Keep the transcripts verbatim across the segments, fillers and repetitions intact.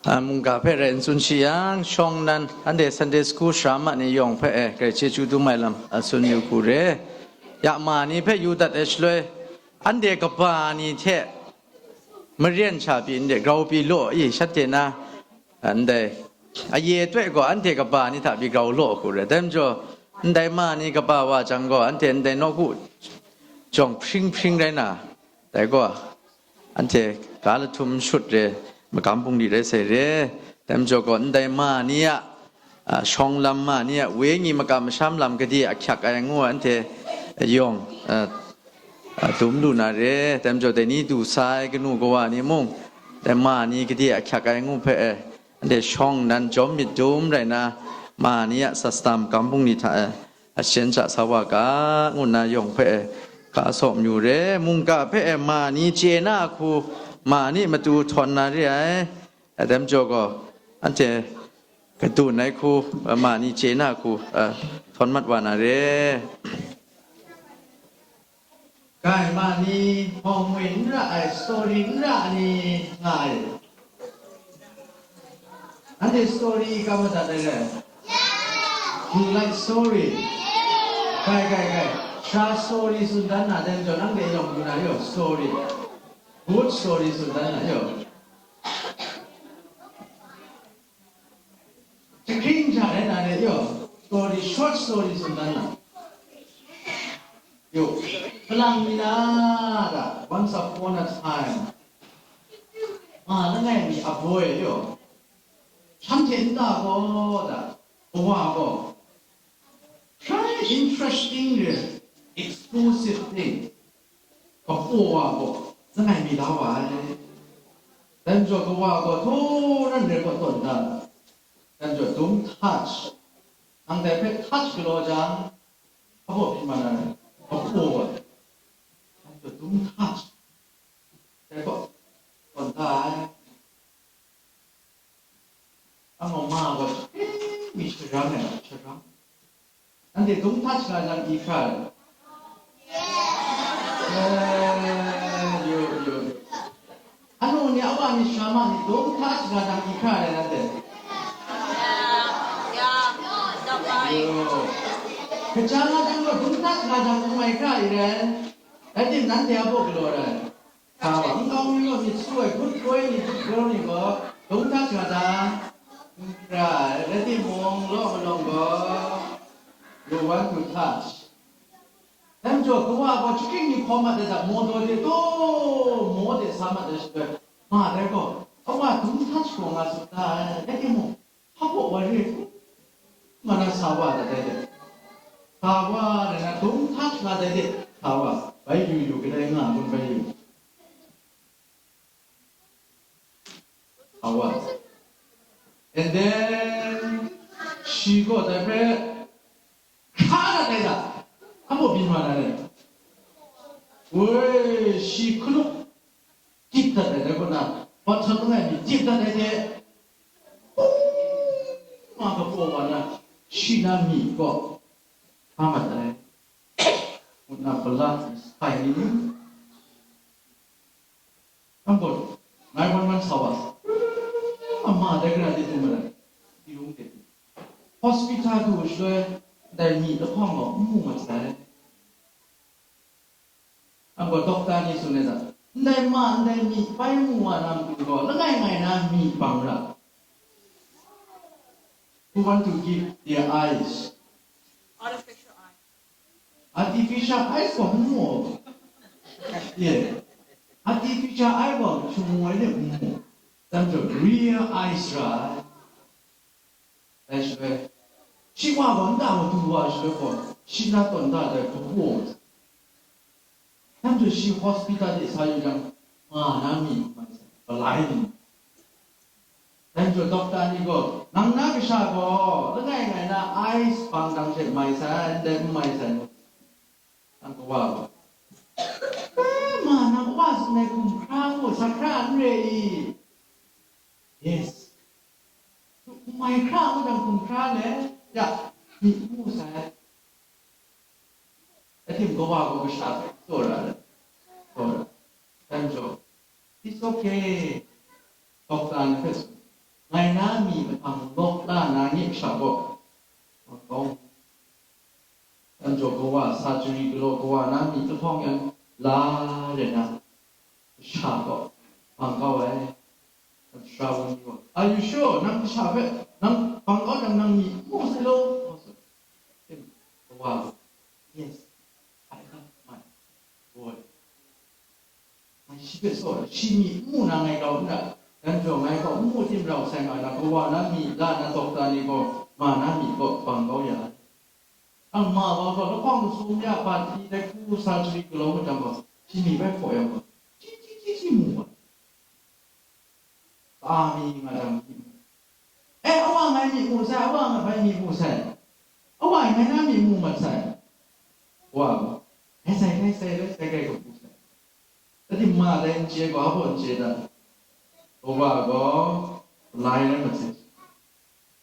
A, mungga hpe rai n tsun shi yang, shawng nnan anhte Sunday school sara ma ni yawng hpe e, grai chyeju dum ai lam, a, tsun yu hku re. Ya ma ni hpe yu dat ai shaloi, anhte kaba ni hte maren sha pyi ndai, grau pyi law i, shanhte na, a, ndai, aye toi gaw anhte kaba ni hta pyi grau law hku re. Dai majaw, ndai ma ni kaba wa jang gaw, anhte ndai nawku jawng hpring hpring rai na, dai gaw, anhte ga lahtum shut re, magam bungli rai sai re. Dai majaw gaw, ndai ma ni a, a, shawng lam ma ni a wenyi makam masham lam gade ahkyak ai ngu anhte yawng, a, a, dum lu na re. Dai majaw, dai ni du sa ai kanu kawa ni mung, dai ma ni gade ahkyak ai ngu hpe, e, anhte shawng nnan jawm myit dum rai na, ma ni a sastam magam bungli hta, e, a shen sha sa wa ga, ngu nna yawng hpe e, ga saw mayu re. Mungga hpe e ma ni chye na hku, ma ni matu htawn na re ai. Dai majaw gaw, anhte kadun ai hku, ma ni chye na hku, a, htawn mat wa na re. Gai ma ni, hpawng ngwi n ra ai, story n ra ni nga ai. Anhte story kam madat ai rai. You like story? Gai, gai, gai. Sha story tsun dan na, dai majaw nanhte yawng yu na yaw, story. Good story tsun dan na yaw. Jahkring ja rai na re yaw, story, short story tsun dan na. Yo, kalang mi na da, once upon a time. Ma langai mi a boy yo. Shanhte nta gaw da, kawa gaw. Very interesting re, exclusive thing. Kapaw wa gaw, langai mi la wa ai. Dai majaw kawa gaw, htaw ran rai gaw tawn da. Dai majaw, don't touch. Nang dai hpe touch galaw jang, hpa baw hpyi ma na rai, hpa hpaw ai. Anhte dum hta, dai gaw, tawn da ai. Anhte ma gaw, eh, mi sharang ai, sharang. Anhte dum hta shaga jang, i hkra ai. Eh, yo, yo, yo. Anu ni, awa ni, sara ma ni, dum hta shaga jang, i hkra ai, nanhte. Yo. Kaja nga jang gaw, dum hta shaga jang, n mai hkra ai rai. Rai timung, nanhte a baw galaw rai. Sa wa, nkau mi gaw myit su ai, good boy ni, good girl ni gaw, dum hta shaga jang, n hkra ai. Rai timung, law malawng gaw, you want to touch. Dai majaw, kawa gaw, shakring ni hkaw mat ai hta, maw daw de taw, maw de sa mat ai shaloi, ma dai gaw, awa dum hta shaga nga sat da ai, rai timung, hpa baw wa re, nga na sa wa dat ai de. Sa wa rai na, dum hta shaga dai de, sa wa, bai yu yu, kadai nga gun bai yu. Awa. And then, shi gaw dai hpe hkra dat ai da, a baw byin wa na le. Woi, shi hkanup dip dat ai, dai kaw na, bahtawt langai mi dip dat ai hte, pum nga kapaw wa na, shi na myi gaw hkra mat ai, ngu na, blood is shining. Nang gaw, ngai wan wan sa wa sa. Ama dai gara di hte mara, di lung hte. Hospital du shaloi, ndai myi lahkawng gaw n mu mat sai. Nang gaw, dokta ni tsun ai hta, ndai ma, ndai myi bai mu wa na matu gaw, langai ngai na myi bang ra. Who want to give their eyes? Artificial eye. Artificial eyes gaw n mu. Ye. Artificial eye gaw shangun ai de n mu. Dai majaw real eyes ra ai. Dai shaloi, shi wa gaw nta wa du wa shaloi gaw, shi na tawn da dai hpaw. Dai majaw shi hospital de sa yu jang, nga na myi mai sai, palai ni. Dai majaw, dokta ni gaw, nang na kasha gaw, langai ngai na ice bang dang hte mai sai, ndai n mai sai, ngu. Nang kawa gaw, "Eh, ma, nang kawa tsun ai hkum hkra ngu, sa hkra n re i?" Yes. N mai hkra ngu jang hkum hkra le, ya, myi n mu sai. Rai tim, kawa gaw kasha hpe tsawra ai, tsawra ai. Dai majaw, "It's okay." Dokta ni hpe tsun, hpang lawk la na nye sha gaw, hpang kau. Anhte kawa sa chari galaw kawa na myi lahkawng yan la re na, kasha gaw hpang kau ai. Sara wunli gaw, "Are you sure? Nang kasha hpe nang hpang kau jang, nang myi n mu sai law?" Kawa gaw, "Yes, I love my boy." Ngai shi hpe tsaw ai, shi myi n mu na ngai grau n ra, dan jaw ngai gaw n mu tim rau sai nga na, kawa na myi la na dawk ta ni gaw, ma na myi gaw bang kau ya ai. Ang ma wa gaw lahkawng masum ya, bat hti dai hku sa chari galaw ngut jang gaw, shi myi bai hpaw yang gaw, chyi chyi chyi chyi mu wa. Ka mi nga jang, "E, awa ngai myi mu sai, awa ngai bai myi mu sai, awa ngai na myi mu mat sai." Wa gaw, "Rai sai, rai sai, rai sai, rai gaw mu sai." Dai timung ma dai n chye gaw, hpa n chye dat? Kawa gaw palai rai mat sai.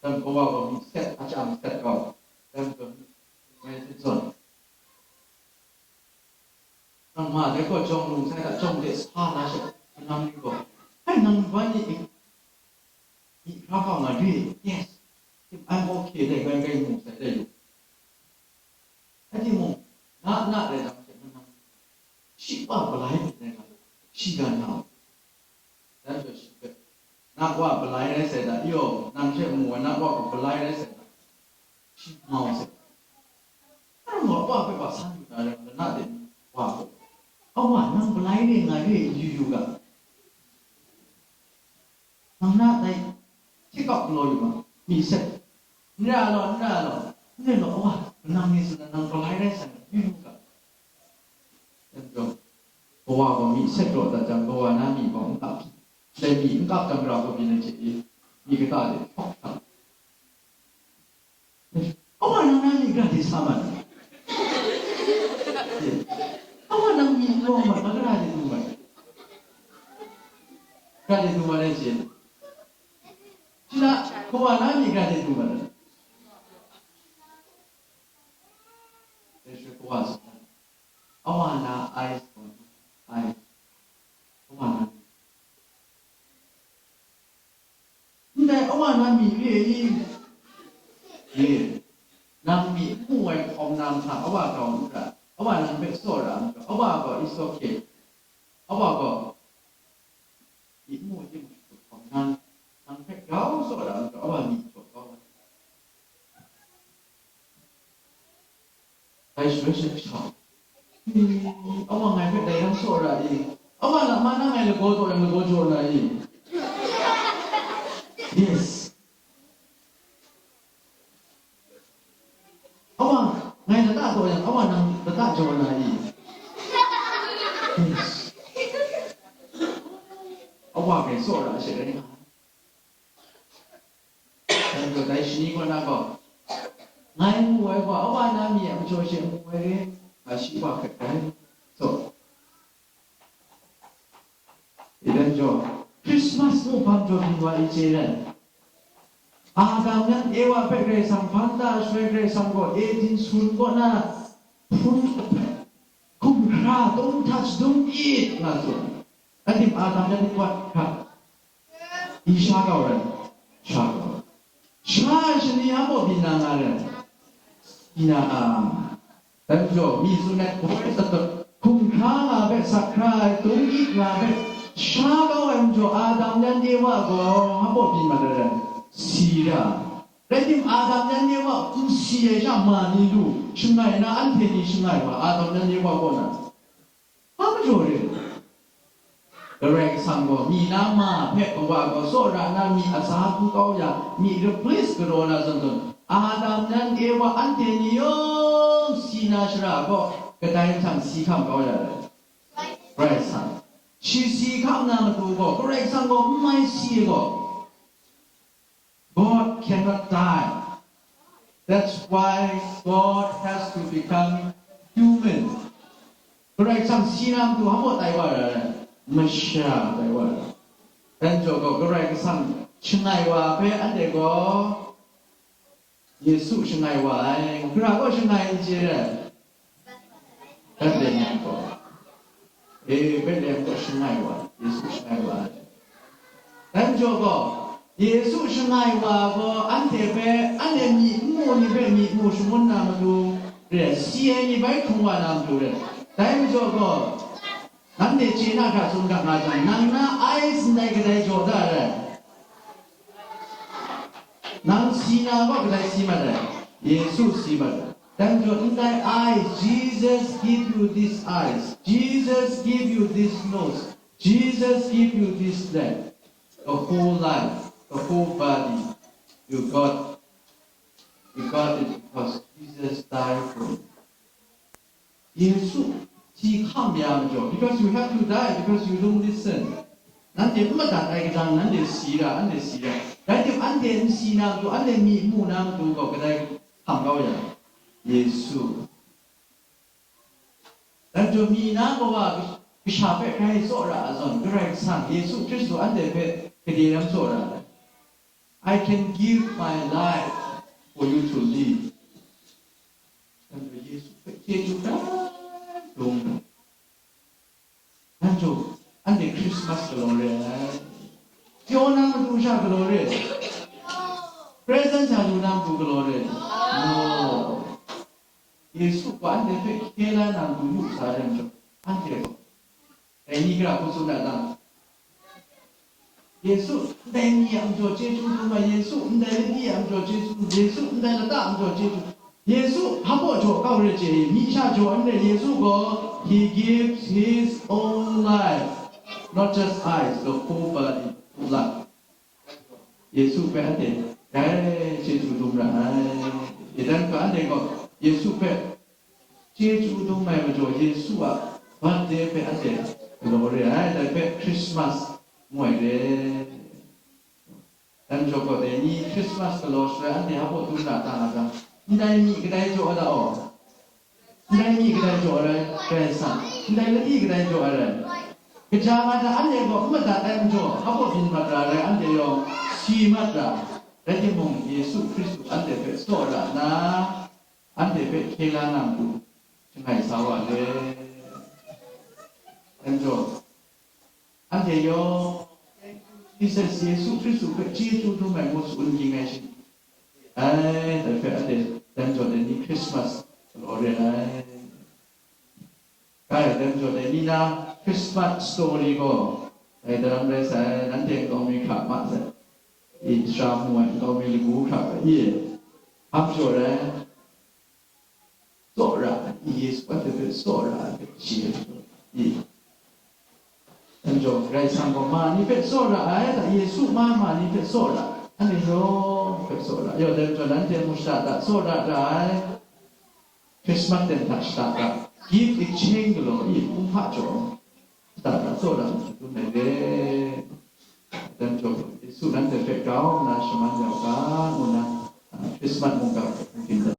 Dan kawa gaw myi set, a chyang set gaw, dan gaw myi mai hte zawn. Nang ma dai gaw jawng lung sai hta, jawng de sa na she, manang ni gaw, "Hai, nang bai ni, myi hkra kau nga re, yes, I'm okay dai, bai, bai mu sai dai lu." Rai timung, na, na rai jang hte manang, shi wa palai myit dai nga, shi ga na u. Dan jaw shi hpe, "Na wa palai rai sai da, yaw, nang hte mu ai na wa gaw palai rai sai da, shi mau sai da." Nang gaw wa hpe wa san yu na rai, lana de wa gaw, "Awa, nang palai re nga re yu yu ga." Nang na dai hte kau galaw yu ma, myi set. N ra law, n ra law, n re law, awa, nang ni tsun na, nang palai rai san, yu yu ga. Yan jawng, kawa gaw myi set raw dat jang, kawa na myi gaw n kap, dai myi n kap jang, ra gaw byin ai hte, myi kata de hkawk hkam. Awa nang na myi gara de sa mat ai? Awa nang myi lawng mat, gara de du mat? Gara de du mat ai she. Shi na, kawa na myi gara de du mat ai? Dai shaloi kawa tsun ai, "Awa na ai, ai, awa na myi." Ndai awa na myi re ai i? Ye, nang myi n mu ai hkawm na nhta awa grau n ra, awa nang hpe tsaw ra n ga, awa gaw it's okay, awa gaw myi n mu ai timung hkawm na, nang hpe grau tsaw ra n ga, awa myi jaw kau ai. Dai shaloi she kasha, "Hmm, awa ngai hpe dai yang tsaw ra i? Awa lama na ngai lagaw taw yang lagaw jaw na i?" Yes. "Awa ngai lata taw yang, awa nang lata jaw na i?" Yes. Awa hpe tsaw ra she rai nga ai. Dai gaw, dai shani kaw na gaw, ngai mu ai gaw, awa na myi a majaw she mu ai re, nga shi wa hkrat ai. So, idan jaw, Christmas mung hpang jaw byin wa i chye ai. Adam yan Ewa hpe Karai Kasang hpan da shaloi, Karai Kasang gaw Eden sun kaw na hpun hpe, "Hkum hkra, don't touch, don't eat," nga tsun. Adim Adam yan ni kwat hkra, i sha kau rai, sha kau. Sha ai shani a baw byin na nga rai, byin na nga. Dai majaw, mi tsun ai, hkum hkra nga hpe, sak hkra ai, don't eat nga hpe, sha kau ai majaw, Adam yan Ewa gaw a baw byin mat ai rai, si ra. Rai tim, Adam yan Ewa n si ai sha ma ni lu, shangai na, anhte ni shangai wa, Adam yan Ewa kaw na. Hpa majaw re? Karai Kasang gaw myi na ma hpe kawa gaw tsawra na myi aza hku kau ya, myi replace galaw na zawn zawn, Adam yan Ewa anhte ni yawng si na shara gaw kadai hpang si hkam kau ya ai. Karai Kasang, shi si hkam na matu gaw, Karai Kasang gaw n mai si ai gaw, God cannot die. That's why God has to become human. Karai Kasang si na matu hpa tai wa ra ai, masha tai wa ra ai. Dan jaw gaw, Karai Kasang shangai wa hpe anhte gaw Yesu shangai wa ai. Gara gaw shangai n chye ai? Betlehem gaw. E, Betlehem gaw shangai wa, Yesu shangai wa ai. Dan jaw gaw, Yesu shangai wa gaw anhte hpe, anhte myi n mu ni hpe myi mu shangun na matu re, si ai ni bai hkrung wa na matu re. Dai majaw gaw, nanhte chye na hkra tsun ga nga jang, nang na eyes ndai kadai jaw da ai? Nang si na gaw kadai si mat ai? Yesu si mat ai. Dai majaw, ndai eyes, Jesus give you these eyes, Jesus give you this nose, Jesus give you this leg, the whole life, the whole body, you got, you got it because Jesus died for you. Yesu si hkam ya majaw, because you have to die, because you don't listen. Nanhte n madat ai kadang, nanhte si ra, anhte si ra. Rai timung, anhte n si na matu, anhte myi n mu na matu gaw, kadai hkam kau ya? Yesu. Dan jaw mi na kawa kasha hpe grai tsawra ai zawn, Karai Kasang, Yesu Hkristu anhte hpe gade ram tsawra ai. I can give my life for you to live. Dan jaw Yesu hpe chyeju dan dung. Dan jaw, anhte Christmas galaw re ai. Pyaw na matu sha galaw re ai. Present sha lu na matu galaw re ai. No. Yesu gaw anhte hpe hkye la na matu yu sa ai majaw, anhte gaw dai ni hkra hku tsun na ta? Yesu ndai ni a majaw chyeju dum ai, Yesu ndai ladi a majaw chyeju, Yesu ndai lata a majaw chyeju, Yesu hpa baw jaw kau re chye, myi sha jaw n re, Yesu gaw, He gives His own life, not just eyes, the whole body, life. Yesu hpe anhte grai chyeju dum ra ai. Yedan hpe anhte gaw Yesu hpe chyeju dum ai majaw, Yesu a birthday hpe anhte galaw re ai, dai hpe Christmas ngu ai re. Dai majaw gaw, dai ni Christmas galaw shaloi anhte hpa baw dum ra ta nga jang, ndai myi kadai jaw ai ta aw? Ndai myi kadai jaw ai rai, Karai Kasang? Ndai ladi kadai jaw ai rai? Kaja nga ta anhte gaw n madat ai majaw, hpa baw byin mat ra rai, anhte yawng si mat ra. Rai timung, Yesu Hkristu anhte hpe tsawra nna, anhte hpe hkye la na matu, shangai sa wa le. Dai majaw, anhte yawng, Thank you, Jesus, Yesu Hkristu hpe chyeju dum ai ngu tsun ging ai shi. Ai, dai hpe anhte dan jaw dai ni Christmas galaw re ai. Kai, dan jaw dai ni na Christmas story gaw, dai daram rai sai, nanhte nkau mi hkra ma sai. I, sara mu ai nkau mi lagu hkra ga i, hpa jaw rai. Tsawra ai, Yesu anhte hpe tsawra ai hpe shi ai, i. Anhte Karai Kasang gaw ma ni hpe tsawra ai, da Yesu ma ma ni hpe tsawra, anhte yawng hpe tsawra. Yawng dai majaw, nanhte mu shada da, tsawra da ai. Christmas ten hta shada da, gift exchange galaw i, hpung hpa jaw, shada da tsawra ai hte dum ai re. Dan jaw, Yesu nanhte hpe grau nna shaman yau ga, ngu nna, a, Christmas mungga hpe hpungdim da